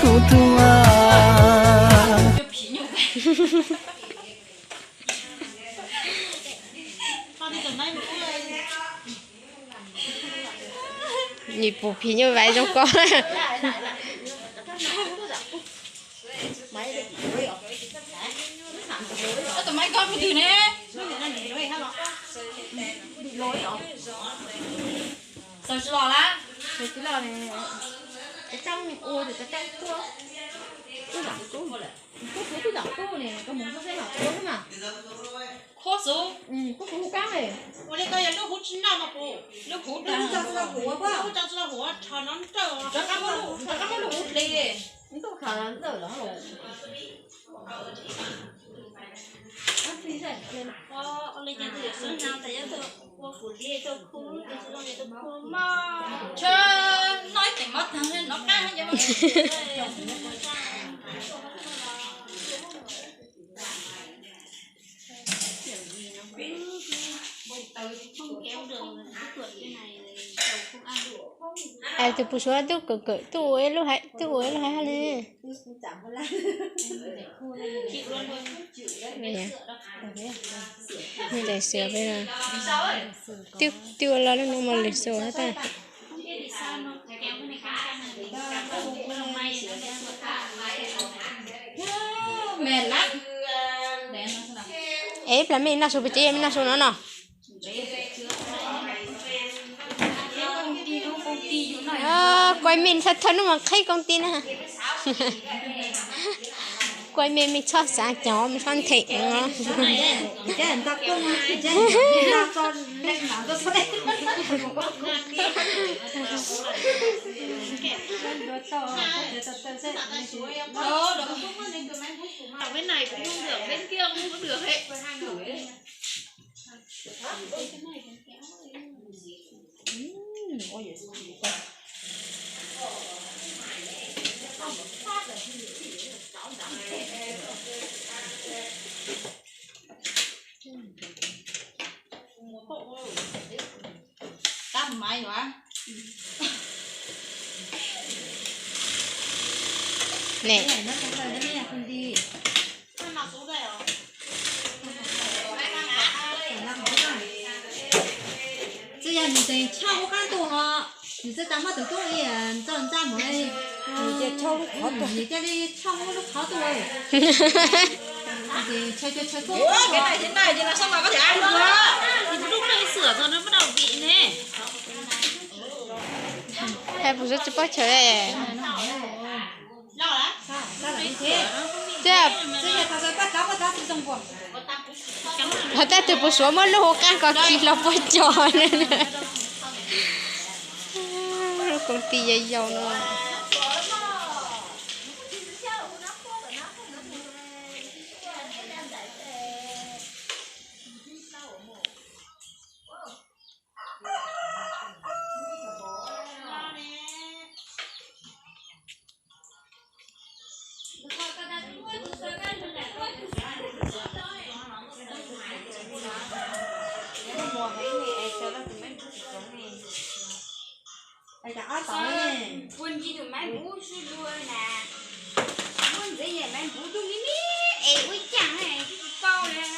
Tus tuaj. Nim pum phim nyuj vais zoo ko. Tus maiv ko mus twg ne? Tsis los lawm. Kuv xub, ua li koj yog lub huv tsis noj mas pum, lub huv, lub huv tsis los huv, rov qab muab lub huv hle. Noj ib teem mov tag no qab. Tus puv suav twb kawm kawm twb ua ib lub haiv, twb ua ib lub haiv hab ne. Lwm xwm peb no, twb ua los lub no mas lwm xwm hab tag. Es plas mej noj su pes tsev, mej noj su no no. Kuaj mej thawj thawj hnub mas qhib koom tij na. Kuaj mej, mej txhob xav cov, mej txhob nthe ev os. Tab maiv yuav. Txawm yog nws tseem tshaj muab qab ntuj ho, nws txawj tas muab tus tub ntxo ntxa mus, nws cia li tshaj muab lub qhov tuaj. Hais puas tsis paub chaw. Hov tab twg puas suav muab lub hauv qab ko kis los puag cos. Lub koom tij yau yau no.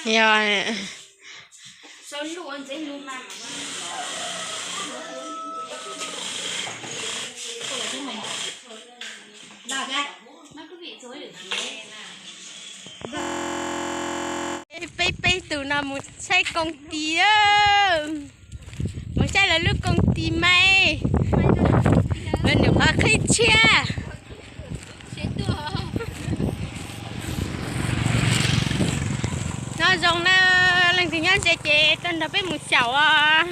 Yog. Peb peb tug no mus saib koom tij, mus saib lawv lub koom tij mas lawv nyuam qhuav qhib tshiab. Nyob zoo na, leej twg nyob ze ces tuaj nrog peb mus xyaum os.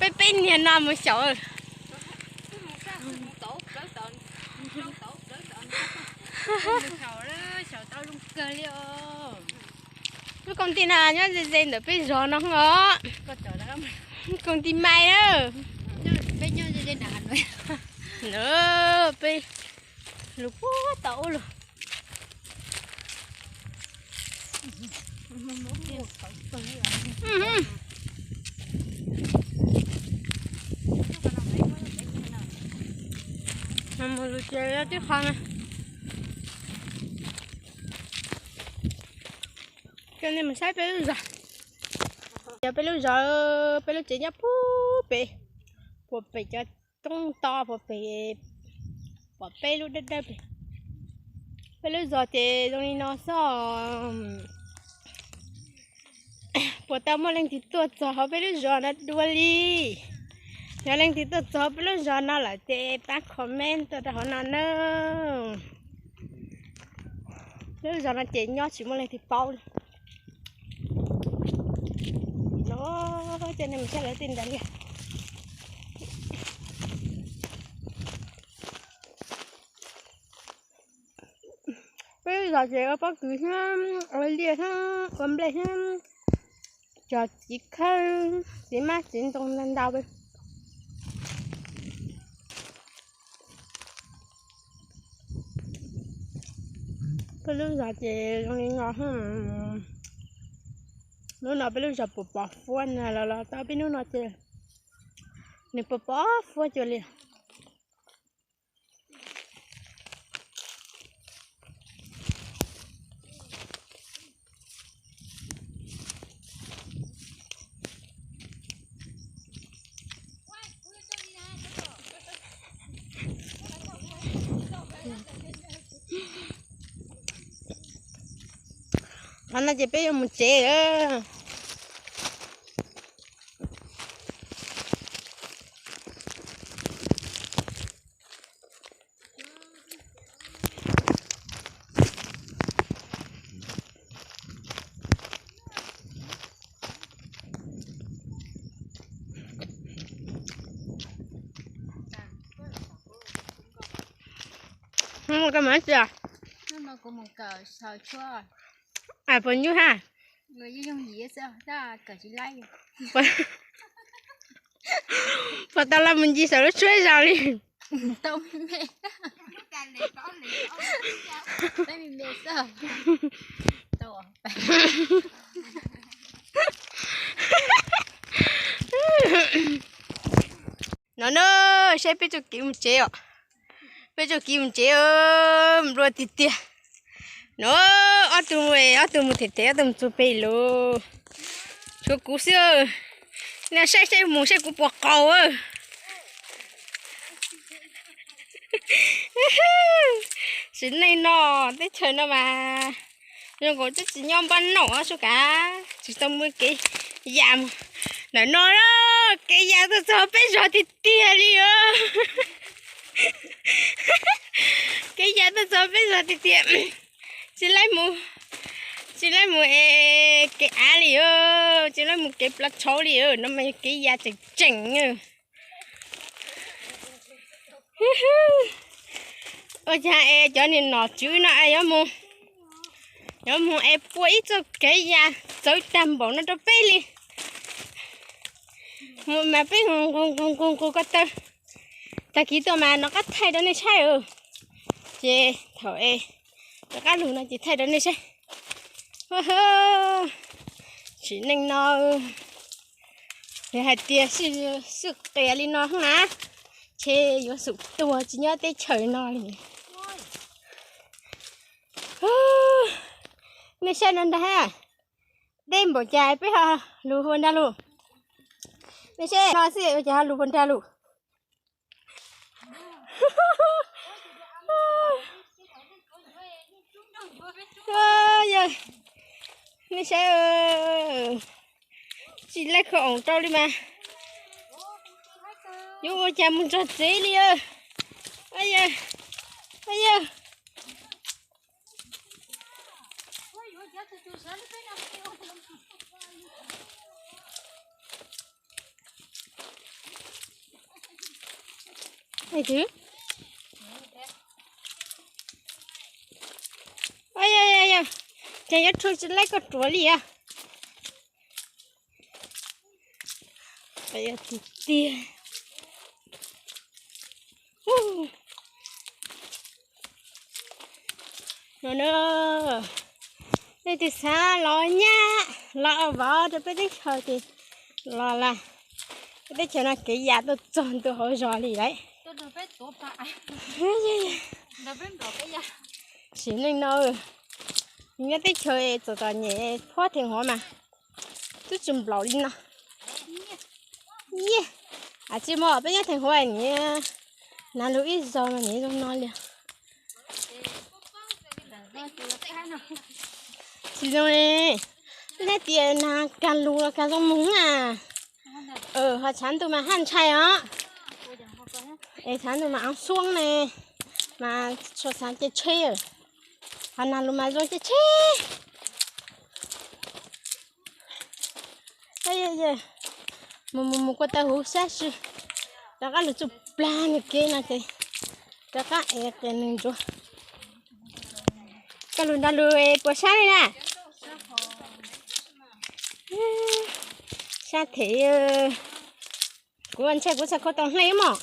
Peb peb niag no mus xyaum. Lub koom tij no nyob ze ze ntawm peb zos no os. Koom tij mas na. Peb lug puag tom ub lug. Mus lug ces twb qhov na. Nej mus saib peb lub zos, yog peb lub zos, peb lub tsev nyob puag pem, puag pem cov roob to, puag pem, pom peb lub dawb dawb pem. Peb lub zos ces zoo li no xwb. Puas tau muaj leej twg tuaj txog hauv peb lub zos no dua li? Yog leej twg tuaj txog hauv peb lub zos no lawm ces pab comment tuaj rau hauv no nawb. Lub zos no ces nyob tsis muaj leej twg paub li. No, coj nej mus saib lawv tej ntawd li. Peb lub zos ces ua pob kws thiab ua liaj thiab ua nplej thiab cog txiv khawb, txiv mab txiv ntoo ntau ntau. Peb lub zos ces zoo li no. Hnub no peb lub zos puas pom fuab na, los los tau peb hnub no ces nws puas pom fuab cuag li. Qhov no ces peb yuav mus tsev lawm. Mus kawm mas tsis, kuv mus kawm xaws tshuab. Puas nyuaj ha? Puas tau los mus ncig saum lub tshuab zos li? No na, saib peb txoj kev mus tsev os. Peb txoj kev mus tsev nplua tiag tiag. No, ob tug, ob tug mus them them, ob tug mus txug pem lawm. Tshuav kuv xwb. Nej saib saib mus saib kuv puas qaug. Sim neej no, teb chaws no mas zoo nkaus twb tsis nyob npab noj xwb kav, tsis tau muaj kev ya mus. Ntawm no, kev ya tuaj txog peb zos tiag tiag li os. Kev ya tuaj txog peb zos tiag tiag. Tsis laib mus, tsis laib mus es kev av li os, tsis laib mus kev plav tshauv li os, no mas yog kev ya tseem tseem. Ua cas es cov niag nom tswv no yuav mus, yuav mus es pua ib txoj kev ya txawv tag npaum no rau peb li. Mus mas peb nqus nqus nqus nqus ko taw. Tag kis tuaj mas rov qab thaij rau nej saib os. Ces thaum es rov qab lug no ces thaij rau nej saib. Sim neej no, yog hais tias xwm qias li no na, ces yuav xum tuag tsis nyob teb chaws no li. Nej saib no ntag, deb npaum cas peb ho lug hua nrag lug. Nej saib no xwb ua cas ho lug hua nrag lug. Yog, nej saib, tsis laib khaws oom rau li mas yuav ua cas mus txog tsev li. Yog, ces yuav rhu tsis laib koj ruam li a. Tiag. No na, leej twg xav los nyab los vov rau peb teb chaws ces los lawm. Peb teb chaws no kev ya tuaj txog ntua hauv zos li lawm. Sim neej no, Nyob teb chaws txom txom nyem phob theem huav mas twb tsis nplaum li no. Yej, a tsis muaj peb nyob theem huav niam, nag lug ib zaug mas niam zoo no li. Tsis zoo li, nej tias nag kag lug los kag zoo moog na. Ho tshav ntuj mas haj ntshai os. Es tshav ntuj mas av xuab ne, mas txhua xav caij tsheb, ho nag lug mas zoo caij tsheb. Mus mus mus kua taw huv sab si, rov qab lug tsuj plag nws kev no ces rov qab es qias nws ntsuav. Koj lug nrog lug puas sab li na? Sab them. Kuv ntshai kuv txhaj kho tau hle mog.